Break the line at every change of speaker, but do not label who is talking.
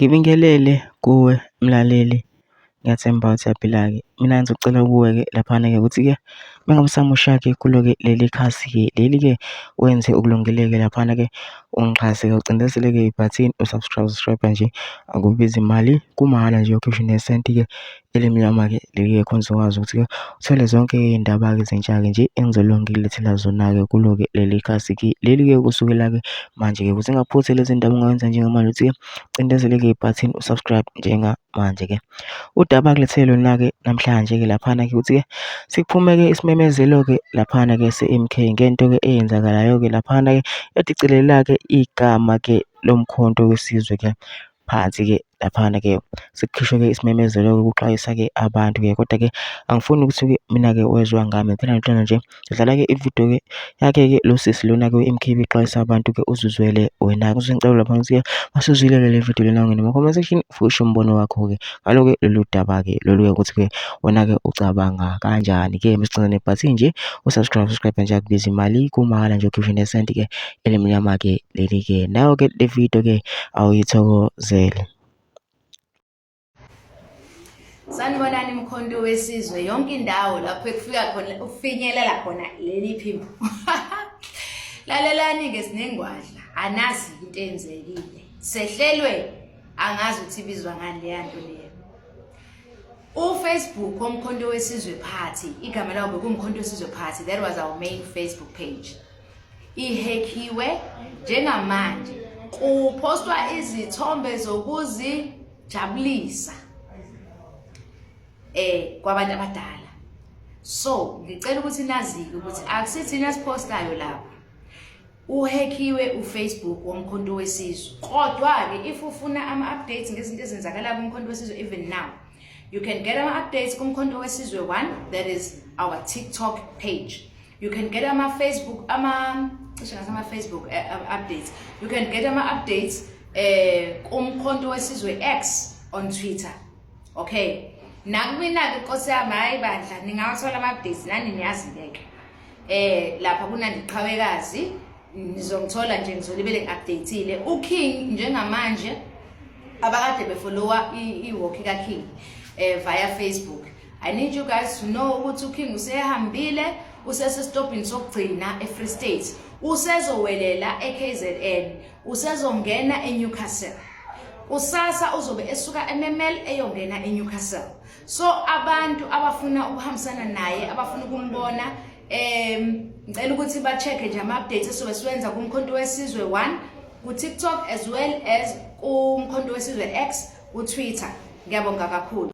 Ngibingelele kuwe mlaleli, ngiyathemba ukuthi uyaphila-ke. Mina ngizocela kuwe-ke laphana-ke ukuthi-ke uma ngabe usamusha-ke kulo-ke leli khasi-ke leli-ke wenze okulungile-ke laphana-ke ungixhase-ke ucindezele-ke ibhathini u-subscribe, subscribe nje akubizi imali kumahhala nje ukhishwe nesenti-ke elimnyama-ke leli-ke khona uzokwazi ukuthi-ke uthole zonke iy'ndaba-ke ezintsha-ke nje engizolokhu ngikulethela zona-ke kulo-ke leli khasi-ke leli-ke kusukela-ke manje-ke ukuze ungaphuthi lezi ndaba ongawenza njengamanje ukuthi-ke ucindezele-ke ibhathini u-subscribe njengamanje-ke. Udaba akulethele lona-ke namhlanje-ke laphana-ke ukuthi-ke sikuphume-ke isimemezelo-ke laphana-ke se-M_K ngento-ke eyenzakalayo-ke laphana-ke edicilela-ke igama-ke loMkhonto weSizwe-ke phansi-ke laphana-ke sekukhishwe-ke isimemezelo-ke kuxwayisa-ke abantu-ke kodwa-ke angifuni ukuthi-ke mina-ke wezwa ngami phela ngixoxa nje dlala-ke ividiyo-ke yakhe-ke lo sisi lona-ke we-M_K bexwayisa abantu-ke uzizwele wena-ke usengicela lapha ukuthi-ke masuzwile-ke le vidiyo lena ungene kuma-comment section usho umbono wakho-ke ngalo-ke lolu daba-ke lolu-ke ukuthi-ke wena-ke ucabanga kanjani-ke mesicela nebhathini nje u-subscribe subscribe nje akubiza imali kumahhala nje ukhishwe nesenti-ke elimnyama-ke leli-ke nayo-ke le video-ke awuyithokozele.
Sanibonani Mkhonto wesizwe yonke indawo lapho ekufika khona ufinyelela khona leli phimbo. Lalelani ke sinengwadla anazi into eyenzekile. Sehlelwe angazi ukuthi ibizwa ngani leya nto leyo. UFacebook woMkhonto wesizwe Party igama lawo bekuMkhonto wesizwe Party that was our main Facebook page. Ihekhiwe njengamanje kuphostwa izithombe zokuzi jabulisa kwabantu abadala. So ngicela ukuthi nazike ukuthi akusithina esiphostayo lapha, uhekhiwe uFacebook woMkhonto weSizwe. Kodwa-ke if ufuna ama-updates ngezinto ezenzakalayo kuMkhonto weSizwe, even now you can get ama-updates kuMkhonto weSizwe 1, that is our TikTok page. You can get ama-Facebook ama cishe ngase ama-Facebook updates. You can get ama-updates kuMkhonto weSizwe X on Twitter. Okay, nakumina-ke nkosi yami, hhayi bandla, ningawathola ama-updates nani niyazi ngeke lapha kunandi qhawekazi nizongithola nje, ngizolibele ngi-updateile uKing. Njengamanje abakade befollowa i-walk kaKing via Facebook, I need you guys to know ukuthi uKing usehambile, usesestopini sokugcina eFree State, usezowelela eKZN, usezongena eNewcastle. Kusasa uzobe esuka eMML eyongena eNewcastle. So abantu abafuna ukuhambisana naye, abafuna ukumbona, ngicela ukuthi ba-check nje ama-updates esobe siwenza kuMkhonto weSizwe 1 ku-TikTok as well as kuMkhonto weSizwe X ku-Twitter. Ngiyabonga kakhulu.